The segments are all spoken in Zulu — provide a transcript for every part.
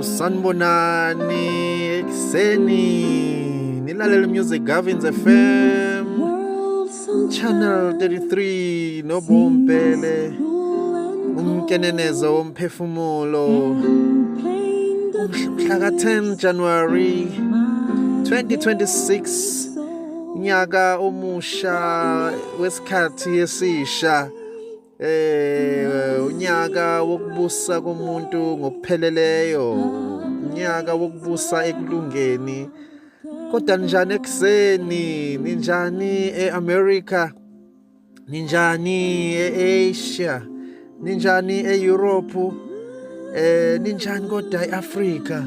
Sanibonani ekuseni, nilalela Music Gavins FM Channel 33 noBombele, umkenenezo womphefumulo, mhla ka-10 January 2026, unyaka omusha wesikhathi esisha, unyaka wokubusa komuntu ngokupheleleyo, unyaka wokubusa ekulungeni. Kodwa ninjani ekuseni? Ninjani e-America? Ninjani e-Asia? Ninjani e-Europe? Ninjani kodwa e-Africa?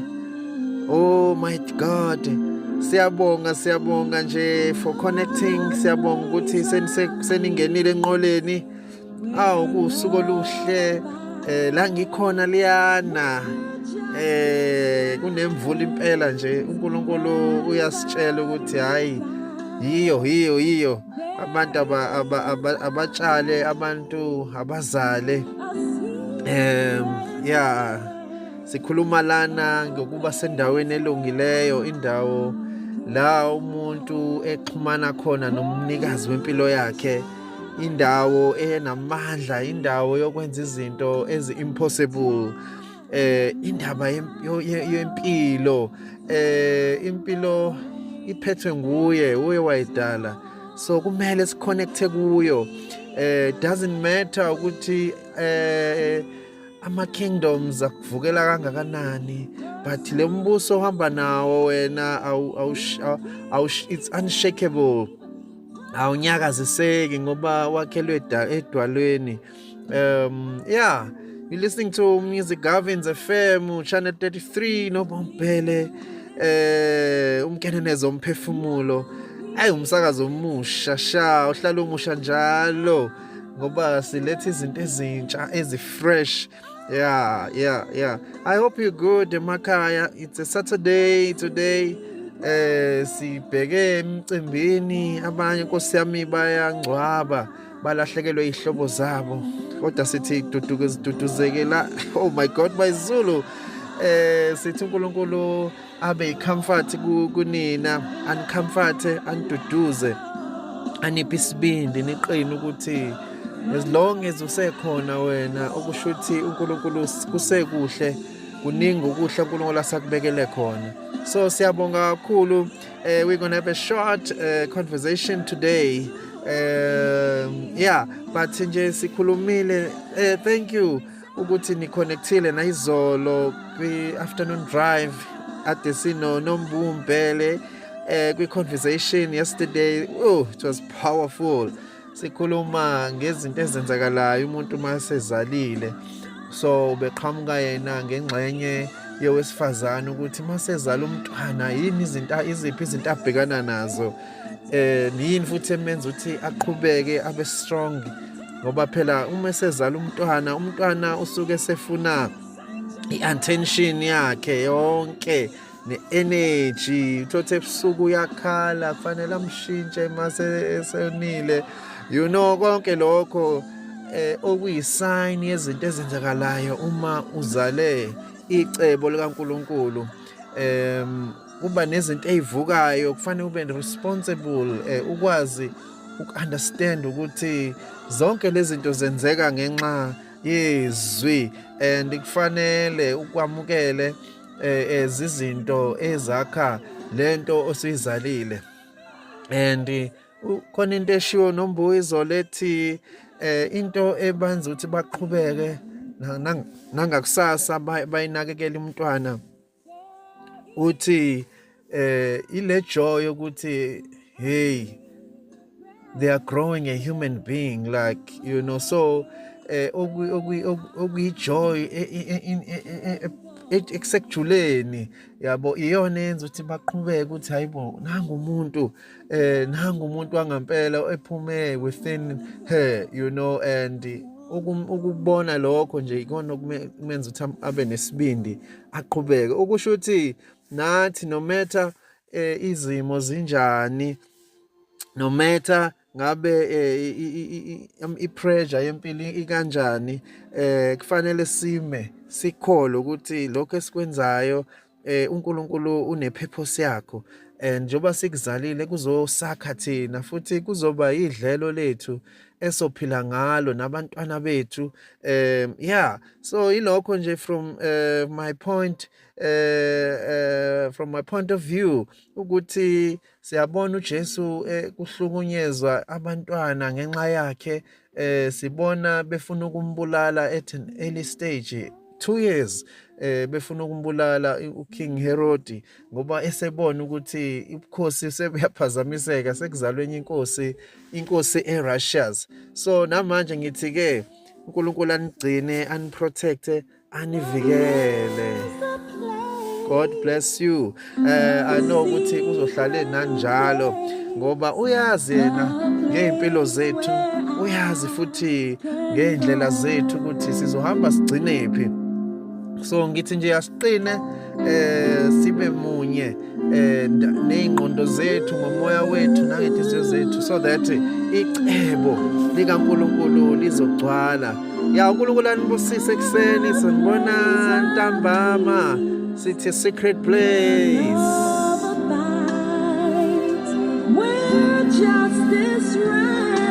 Oh my God, siyabonga, siyabonga nje for connecting. Siyabonga ukuthi seningenile enqoleni. Awu, kusuku oluhle. La ngikhona liyana, kunemvula impela nje. uNkulunkulu uyasitshela ukuthi hayi, yiyo yiyo yiyo, abantu abatshale, abantu abazale. Yeah, sikhuluma lana ngokuba sendaweni elungileyo, indawo la umuntu exhumana khona nomnikazi wempilo yakhe, indawo enamandla, indawo yokwenza izinto ezi-impossible. Indaba yempilo, impilo iphethwe nguye, uye wayidala, so kumele siconnecte kuyo. Doesn't matter ukuthi ama kingdoms akuvukela kangakanani, but le mbuso ohamba nawo wena awu, it's unshakable, awunyakaziseki ngoba wakhelwe edwalweni. Yeah, you're listening to Music Gavins FM Channel 33 noBombele, umkenenezo umphefumulo. Ayi, umsakazo omusha sha, uhlala umusha njalo ngoba siletha izinto ezintsha, ezi-fresh. Yeah, I hope you're good emakhaya. It's a Saturday today. Sibheke emcimbini, abanye, Nkosi yami, bayangcwaba, balahlekelwe ihlobo zabo, kodwa sithi duduke, ziduduzekela. Oh my God, my Zulu. Sithi uNkulunkulu abe icomfort kunina, anicomfort, aniduduze, aniphe isibindi, niqine ukuthi as long as usekhona wena, okusho ukuthi uNkulunkulu kusekuhle, kuningi okuhle uNkulunkulu asakubekele khona. So siyabonga kakhulu. We're going to have a short conversation today. Yeah, but nje sikhulumile. Thank you ukuthi niconnectile nayizolo kwi afternoon drive ade sino Nombumbele kwi conversation yesterday. Oh, it was powerful. Sikhuluma ngezinto ezenzakalayo umuntu masezalile. So beqhamuka yena ngengxenye yowesifazane ukuthi masezala umntwana, yini izinto, iziphi izinto abhekana nazo, yini futhi emenza ukuthi aqhubeke abe strong, ngoba phela uma esezala umntwana, umntwana usuke sefuna i-attention yakhe yonke ne-energy. Uthothe ebusuku uyakhala, kufanele amshintshe mase esonile, konke lokho okuyisign yezinto ezenzakalayo uma uzale icebo likaNkuluNkulu. Kuba nezinto ezivukayo, kufanele ube responsible, ukwazi ukunderstand ukuthi zonke lezi zinto zenzeka ngenxa yezwi and kufanele ukwamukele ezizinto ezakha lento osiyizalile. And khona into eshiwo nombuyizo lethi into ebanza ukuthi baqhubeke nangakusasa bayinakekela umntwana, uthi ile joy ukuthi hey, they are growing a human being, like, so okuyi-joy ekusekujuleni yabo, iyona yenza ukuthi baqhubeke ukuthi hayibo, nangu umuntu, nangu umuntu wangampela ephume within her, and ukubona lokho nje ikona okumenza ukuthi abe nesibindi, aqhubeke. Okusho ukuthi nathi, no matter izimo zinjani, no matter Ngabe i-pressure yempilo ikanjani, kufanele sime sikholwe ukuthi lokho esikwenzayo, uNkulunkulu une-purpose yakho, and njengoba sikuzalile kuzosakha thina futhi kuzoba idlelo lethu esophila ngalo nabantwana bethu. Yeah, so ilokho nje from my point of view, ukuthi siyabona uJesu kuhlukunyezwa abantwana ngenxa yakhe. Sibona befuna ukumbulala at an early stage, 2 years, befuna ukumbulala uKing Herod, ngoba esebona ukuthi ubukhosi sebuyaphazamiseka, sekuzalwe enye inkosi, inkosi e-righteous. So namanje ngithi ke uNkulunkulu anigcine, aniprotect, anivikele. God bless you. I know ukuthi uzohlale nanjalo, ngoba uyazi yena ngeimpilo zethu, uyazi futhi ngeindlela zethu ukuthi sizohamba sigcinephi. So ngithi nje asiqine, sibe munye nezingqondo zethu, ngomoya wethu nangenhliziyo zethu, so that icebo likaNkulunkulu lizogcwala. Ya, uNkulunkulu anibusise ekuseni, sanibona ntambama, sithi secret place. Where justice reigns.